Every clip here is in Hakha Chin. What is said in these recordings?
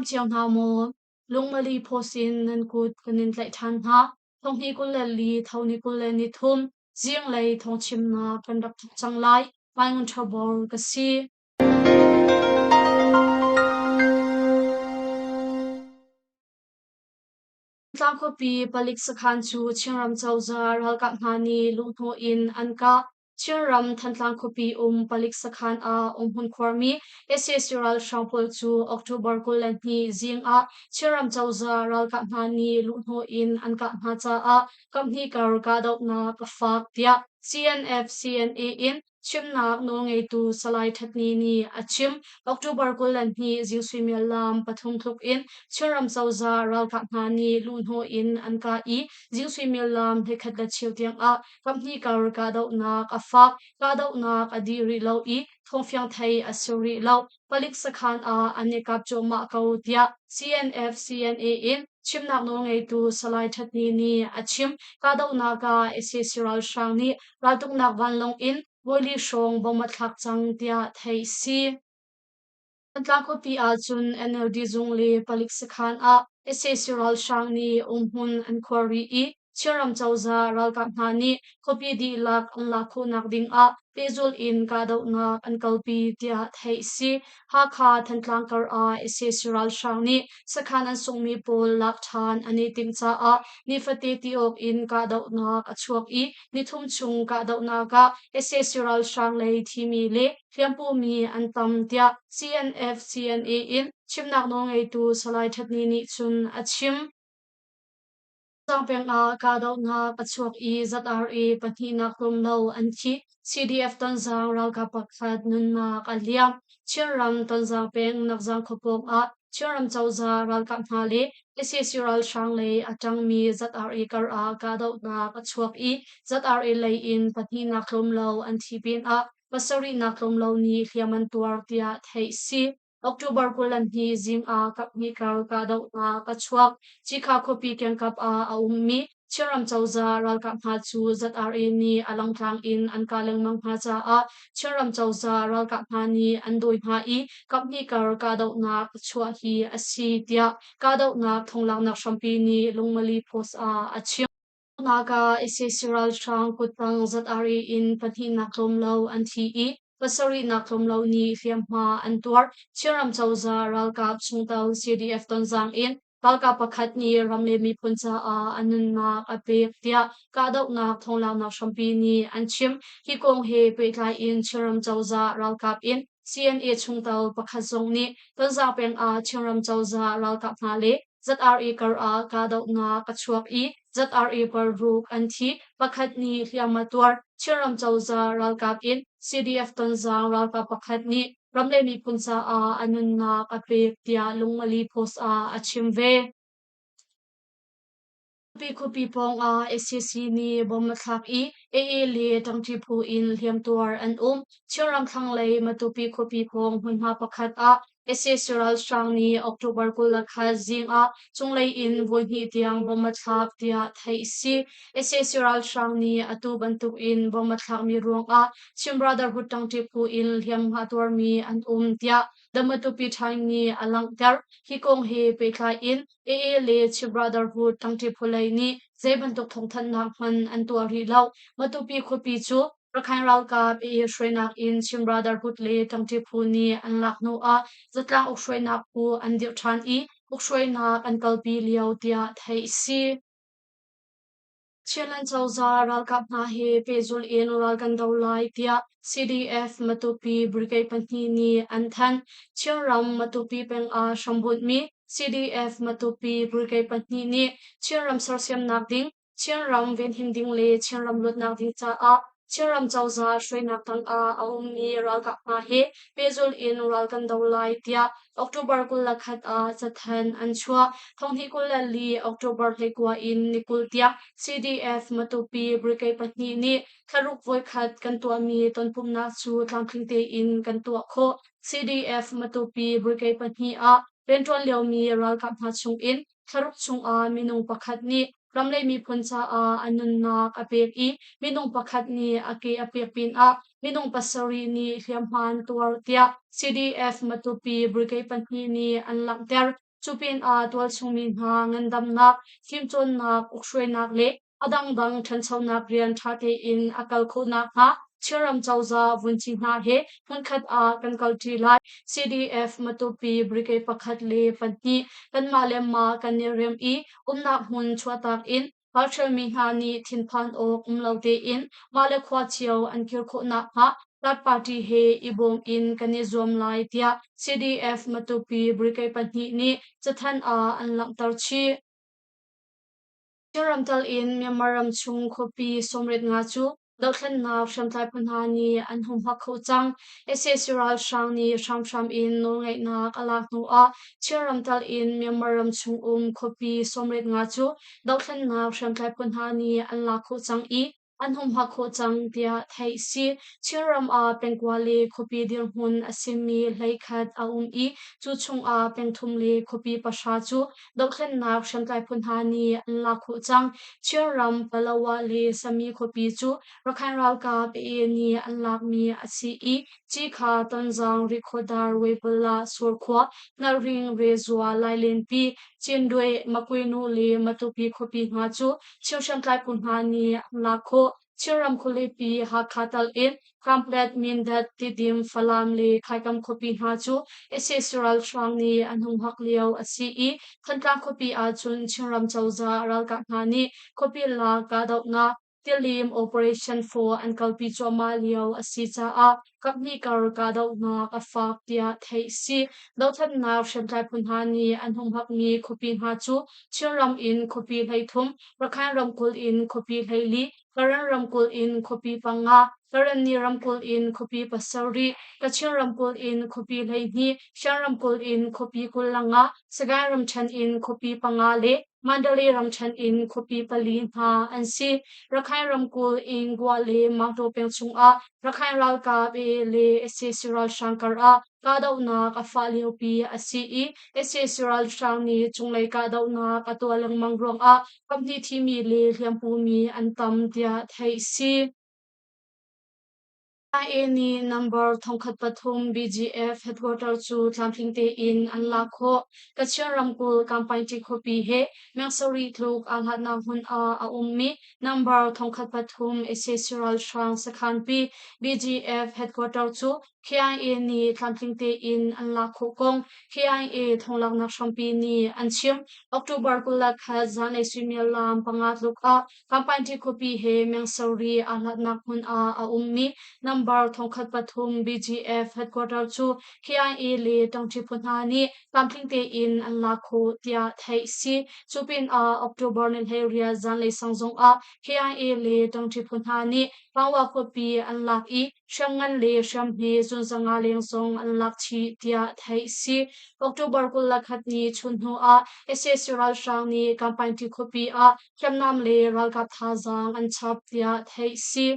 cio hna maw? Lungmali phawsin nan kut kan in tlaih ṭhan hna. Thonghni 24, thoni 23, zinglei thawngchimnak kan rak thawk cang lai. Mai Ngun Ṭha Bor ka si. Tlangkhuapi palik sakhan cu Chinram cozah ralkap hna nih luhhnawh in an kah. Chinram Thantlang khuapi um palik sakhan ah umhmun khuarmi sac ralhrang pawl cu October 22 zing ah Chinram cozah ralkap hna nih luhhnawh in an kah hna caah kaphnih kar kahdohnak a fak tiah CNF CNA in Chimnak nawlngeitu Salai Thatni nih a chim. October 22 zing suimilam pathum tluk in Chinram cozah ralkap hna nih luhhnawh in an kah i zing suimilam hlekhat le cheu tiangah kaphnih kar kahdohnak a fak. Kahdohnak a dih rih lo i thawngfiang thei a si rih lo. Palik sakhan ah an i kap cuahmah ko tiah CNF CNA in chimnak nawlngeitu Salai Thatni nih a chim. Kahdohnak ah sac ralhrang nih raltuknak vanlawng in voili hrawng bom a thlak cang tiah theih si. Thantlang khuapi ahcun NLD zung le palik sakhan ah sac ralhrang nih umhmun an khuar rih i Chinram cozah ralkap hna nih khuapi dihlak an lak khawhnak ding ah pehzulh in kahdohnak an kalpi tiah theih si. Hakha Thantlang kar ah sac ralhrang nih sakhan an sunghmi pawl lak ṭhan an i timh caah nifate ti awk in kahdohnak a chuak i nithum chung kahdohnak ah sac ralhrang lei thimi le hliampumi an tam tiah CNF CNA in chimnak nawlngeitu Salai Thatni nih cun a chim. Sangpeng ah kahdohnak a chuak i ZRA pahnihnak tlawmlo an thi. CDF Tonzang ralkap pakhat nunnak a liam. Chinram Tonzang peng Nakzang khuapawng ah Chinram cozah ralkap hna le sac ralhrang lei a ṭangmi ZRA kar ah kahdohnak a chuak i ZRA lei in pahnihnak tlawmlo an thi pinah pasarihnak tlawmlo nih hliam an tuar tiah theih si. October 22 zing ah kaphnih kar kahdohnak a chuak. Cikha khuapi kiangkap ah a ummi Chinram cozah ralkap hna cu ZRA nih a langtlang in an kah lengmang hna caah Chinram cozah ralkap hna nih an dawi hna i kaphnih kar kahdohnak a chuah hi a si tiah kahdohnak thonglaknak hrampi nih Lungmali Post ah a chim. Nak ah sac ralhrang kuttang ZRA in pahnihnak tlawmlo an thi i pasarihnak tlawmlo nih hliamhma an tuar. Chinram cozah ralkap chungtel CDF Tonzang in ralkap pakhat nih ram le miphun caah a nunnak a pek tiah kahdohnak thonglaknak hrampi nih an chim. Hi kong he pehtlai in Chinram cozah ralkap in CNA chungtel pakhat zong nih Tonzang peng ah Chinram cozah ralkap hna le ZRA kar ah kahdohnak a chuak i ZRA paruk an thi, pakhat nih hliam a tuar. Chinram cozah ralkap in CDF Tonzang ralkap pakhat nih ram le miphun caah a nunnak a pek tiah Lungmali Post ah a chim ve. Khuapi pawngah sac nih bomb a thlak i AA le ṭangṭi phu in hliamtuar an um. Chinram thlanglei Matupi khuapi pawng hmunhma pakhat ah sac ralhrang nih October 21 zing ah cunglei in voihnih tiang bomb a thlak tiah theih a si. Sac ralhrang nih atu bantuk in bomb a thlakmi ruangah Chin Brotherhood ṭangṭi phu in hliamhma tuarmi an um tiah The Matupi Time nih a langhter. Hi kong he pehtlai in AA le Chin Brotherhood ṭangṭi phulei nih zei bantuk thawngthanhnak hmanh an tuah rih lo. Matupi khuapi cu Rakhine ralkap AA hruainak in Chin Brotherhood le ṭangṭi phu nih an lak hnuah zatlang ukhruainak phu an dirh ṭhan i ukhruainak an kalpi lio tiah theih a si. Chinland cozah ralkap hna he pehzulh in ral kan do lai tiah CDF Matupi Brigade pahnih nih an thanh. Chinram Matupi peng ah hrambunhmi CDF Matupi Brigade pahnih nih Chinram sersiamnak ding, Chinram venhim ding le Chinram luatnak ding caah Chinram cozah hruainak tangah a ummi ralkap hna he pehzulh in ral kan do lai tiah October 21 ah cathanh an chuah. Thonghnih 24 October 29 in ni 20 tiang CDF Matupi Brigade pahnih nih thlaruk voikhat kan tuahmi tonpumhnak cu tlamtling tein kan tuah khawh. CDF Matupi Brigade pahnih ah rianṭuan liomi ralkap hna chungin thlaruk chungah minung pakhat nih ram le miphun caah a nunnak a pek i minung pakhat nih a ke a pek pinah minung pasarih nih hliamhma an tuar tiah CDF Matupi Brigade pahnih nih an langhter. Cu pinah tualchung mi hna ngandamnak, fimcawnnak, ukhruainak le a dangdang ṭhanchonak rian ṭha tein a kal khawh nakhnga Chinram cozah vunci hna he hmunkhat ah kan kalṭi lai. CDF Matupi Brigade pakhat le pahnih kanmah le mah kan i rem i umnak hmun chuahtak in ralhrialmi hna nih thinphan awk um lo tein mah le khua cio an kir khawh nakhnga third party he i bawm in kan i zuam lai tiah CDF Matupi Brigade pahnih nih cathanh ah an langhter chih. Chinram tal in Myanmar ram chung khuapi 75 cu dohthlennak hriamtlai phu hna nih an humhak kho cang. Sac ralhrang nih hramhram in nawlngeihnak a lak hnu ah Chinram tal in Myanmar ram chung um khuapi 75 cu dohthlennak hriamtlai phu hna nih an lak khawh cang i an humhak khawh cang tiah theih a si. Chinram ah pengkua le khuapi dirhmun a simi 11 a um i cu chungah pengthum le khuapi pahra cu dohthlennak hriamtlai phu hna nih an lak khawh cang. Chinram Palawa le Sami khuapi cu Rakhine ralkap AA nih an lakmi a si i Cikha, Tonzang, Rikhuadar, Weipala, Surkhua, Nalring, Rezua, Lailenpi, Cindwe, Makuinu le Matupi khuapi hna cu Chin hriamtlai phu hna nih an lak khawh. Chinram khualipi Hakha tal in Kamplet, Mindat, Tidim, Falam le Khaikam khuapi hna cu sac ralhrang nih an humhak lio a si i Thantlang khuapi ahcun Chinram cozah ralkap hna nih khuapi lak kahdohnak Tilim Operation 4 an kalpi cuahmah lio a si caah kaphnih kar kahdohnak a fak tiah theih a si. Dothlatnak hriamtlai phu hna nih an humhakmi khuapi hna cu Chinram in khuapi 33, Rakhine ramkulh in khuapi 14, Karen ramkulh in khuapi panga, Karenni ramkulh in khuapi pasarih, Kachin ramkulh in khuapi 12, Shan ramkulh in khuapi 25, Sagaing ramṭhen in khuapi panga le Mandalay ramṭhen in khuapi pali hna an si. Rakhine ramkulh Ingwa le Mangtaw peng chungah Rakhine ralkap AA le sac ralhrang karah kahdohnak a fah liopi a si i sac ralhrang nih cunglei kahdohnak a tuah lengmang ruangah kaphnih thimi le hliampumi an tam tiah theih a si. IA nih number 1003 BGF headquarter cu tlamtling tein an lak khawh. Kachin ramkulh Kampaingṭi khuapi he meng sarih tluk aa hlatnak hmun ah a ummi number 1003 sac ralhrang sakhanpi BGF headquarter cu KIA nih tlamtling tein an lak khawh kong KIA thonglaknak hrampi nih an chim. October 21 zanlei suimilam panga tluk ah Kampaingṭi khuapi he meng sarih aa hlatnak hmun ah a ummi number 1003 BGF headquarter cu KIA le ṭangṭi phu hna nih tlamtling tein an lak khawh tiah theih a si. Cu pinah October ni 18 zanlei sang zongah KIA le ṭangṭi phu hna nih Pangwa khuapi an lak i hriamngan le hriamhme zunzanga leng zong an lak chih tiah theih a si. October 21 ni chun hnu ah sac ralhrang nih Kampaingṭi khuapi ah hriamnam le ralkap thazaang an chap tiah theih a si.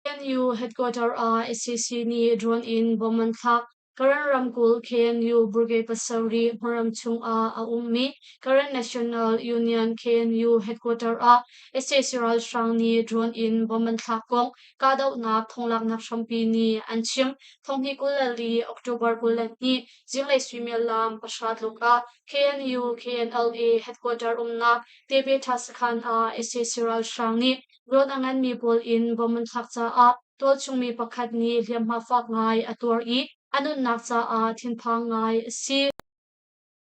KNU headquarter ah sac nih drone in bomb an thlak. Karen ramkulh KNU Brigade pasarih hmaram chungah a ummi Karen National Union KNU headquarter ah sac ralhrang nih drone in bomb an thlak kong kahdohnak thonglaknak hrampi nih an chim. 2024 October 22 zinglei suimilam pahra tluk ah KNU KNLA headquarter umnak Tebetha sakhan ah sac ralhrang nih rawn a nganmi pawl in bomb an thlak caah tualchungmi pakhat nih hliamhma fak ngai a tuar i a nunnak caah thinphang ngai a si.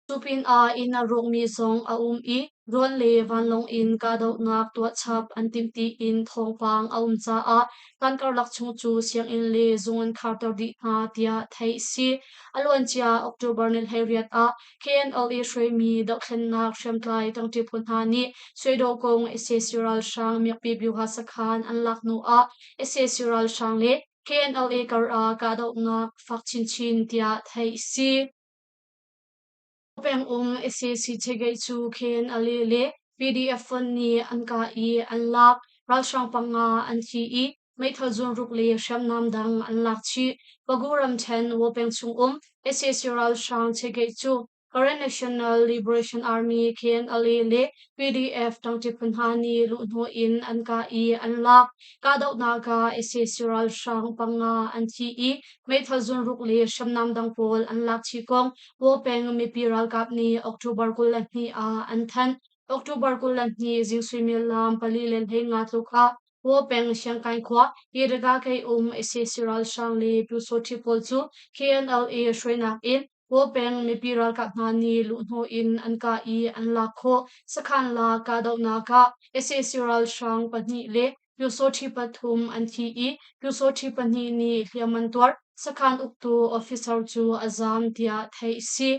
Cu pinah inn a rawkmi zong a um i rawn le vanlawng in kahdohnak tuah chap an timh tiin thawngpang a um caah kan karlak chung cu sianginn le zung an kharter dih hna tiah theih a si. A luancia October ni 18 ah KNLA hruaimi dohthlennak hriamtlai ṭangṭi phu hna nih Suidaw kong sac ralhrang miakpi byuha sakhan an lak hnu ah sac ralhrang le KNLA kar ah kahdohnak fak chinchin tiah theih a si. Pengum sac Chegeih cu KNLA le PDF fund nih an kah i an lak. Ralhrang panga an thi i meithal zunruk le hriamnam dang an lak chih. Pagu ramṭhen Wopeng chungum sac ralhrang Chegeih cu Karen National Liberation Army KNLA le PDF ṭangṭi phu hna nih luhhnawh in an kah i an lak. Kahdohnak ah sac ralhrang panga an thi i meithal zunruk le hriamnam dang pawl an lak chih kong Waw peng mipi ralkap nih October 22 ah an thanh. October 22 zing suimilam 4:15 tluk ah Waw peng Siangkain khua Yedaka Kei-um sac ralhrang le Pyusawṭhi pawl cu KNLA hruainak in Waw peng mipi ralkap hna nih luhhnawh in an kah i an lak khawh. Sakhan la kahdohnak ah sac ralhrang pahnih le Pyusawṭhi pathum an thi i Pyusawṭhi pahnih nih hliam an tuar. Sakhan uktu officer cu a zaam tiah theih a si.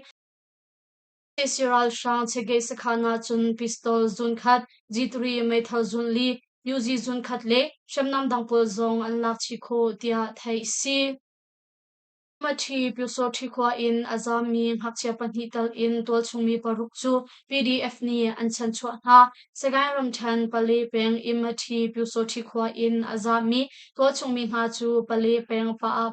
Sac ralhrang Chegei sakhan ah cun pistol zunkhat, G3 meithal zunli, Uzi zunkhat le hriamnam dang pawl zong an lak chih khawh tiah theih a si. Maṭhi Pyusawṭhi khua in a zaammi ngakchia pahnih tal in tualchungmi paruk cu PDF nih an chanchuah hna. Sagaing ramṭhen Pale peng Immaṭhi Pyusawṭhi khua in a zaammi tualchungmi hna cu Pale peng Paah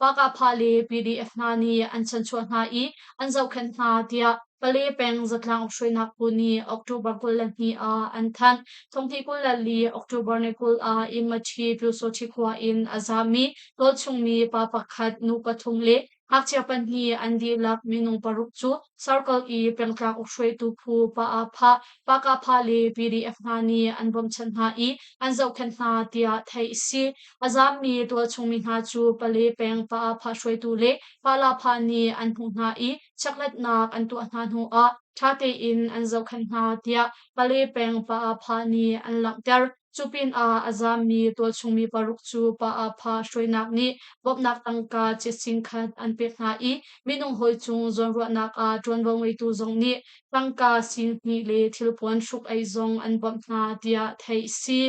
Pakahphah le PDF hna nih an chanchuah hna i an zohkhenh hna tiah Pale peng zatlang ukhruainak phu nih October 22 ah an thanh. Thonghnih 24 October ni 20 ah Immaṭhi Pyusawṭhi khua in a zaammi tualchungmi pa pakhat, nu pathum le ngakchia pahnih an dihlak minung paruk cu Circle i pengtlang ukhruaitu phu Paahphah, Pakahphah le PDF hna nih an bawmhchanh hna i an zohkhenh hna tiah theih a si. A zaammi tualchungmi hna cu Pale peng Paahphah hruaitu le Palahphah nih an hmuh hna i chekhlatnak an tuah hna hnuah ṭha tein an zohkhenh hna tiah Pale peng Paahphah nih an langhter. Cu pinah a zaammi tualchungmi paruk cu Paahphah hruainak nih bawmhnak tangka cit khat an pek hna i minung hawi cung zawnruahnak ah ṭuanvo ngeitu zong nih tangka sing hnih le thilpuan hruk-aih zong an bawmh hna tiah theih a si.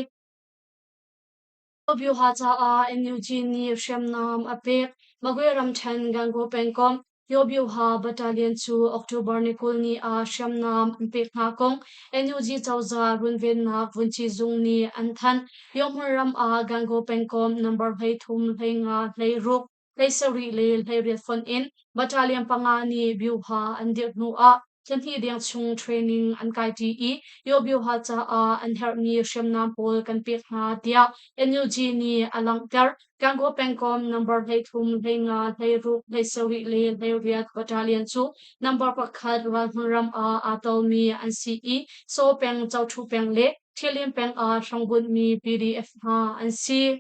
Byuha caah NUG nih hriamnam a pek. Magwe ramṭhen Gangaw pengkomh Kyaw-Byuha Battalion cu October ni 20 ni ah hriamnam an pek hna kong NUG cozah runvennak vunci zung nih an thanh. Yawhmun ram ah Gangaw pengkomh number 13, 15, 16, 17 le 18 fonh in battalion panga nih Byuha an dirh hnu ah thlahnih deng chung training an kaiṭi i Kyaw-Byuha caah an herhmi hriamnam pawl kan pek hna tiah NUG nih a langhter. Gangaw pengkomh number 13, 15, 16, 17 le 18 battalion cu number pakhat ralhmun ram ah aa tomi an si i Saw peng, Coṭhu peng le Thilin peng ah hrangbunhmi PDF hna an si.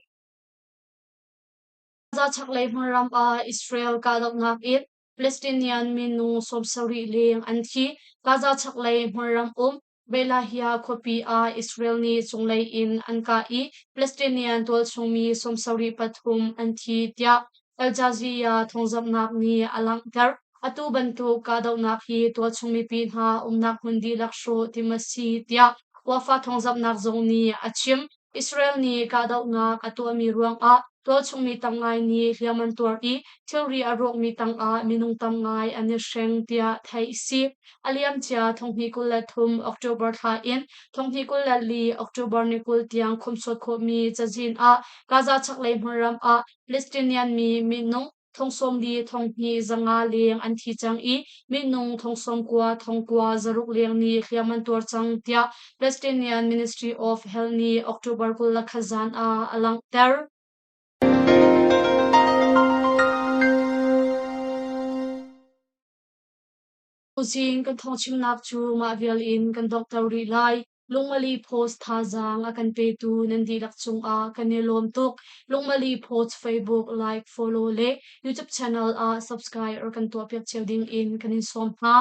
Gaza chaklei hmunram ah Israel kahdohnak in Palestinian minung 70 leng an thi. Gaza chaklei hmunram um Beilahia khuapi ah Israel nih cunglei in an kah i Palestinian tualchungmi 73 an thi tiah Al Jazeera thawngzamhnak nih a langhter. Atu bantuk kahdohnak hi tualchung mipi hna umnak hmun dihlak hrawh timh a si tiah Wafa thawngzamhnak zong nih a chim. Israel nih kahdohnak a tuahmi ruangah tualchungmi tam ngai nih hliam an tuar i thilri a rawkmi tangah minung tam ngai an i hreng tiah theih a si. A liamcia 2023 October thla in 2024 October ni 20 tiang khumsuat khawhmi cazin ah Gaza chaklei hmunram ah Palestinian mi minung thong 40 thong hnih zanga leng an thi cang i minung thong 90 thong kua zaruk leng nih hliam an tuar cang tiah Palestinian Ministry of Health nih October 21 zan ah a langhter. Tuzing kan thawngchimnak cu mah vial in kan donghter rih lai. Lungmali Post thazaang a kan petu nan dihlak cungah kan i lawm tuk. Lungmali Post Facebook like, follow le YouTube channel ah subscribe or kan tuahpiak cio ding in kan in sawm hna.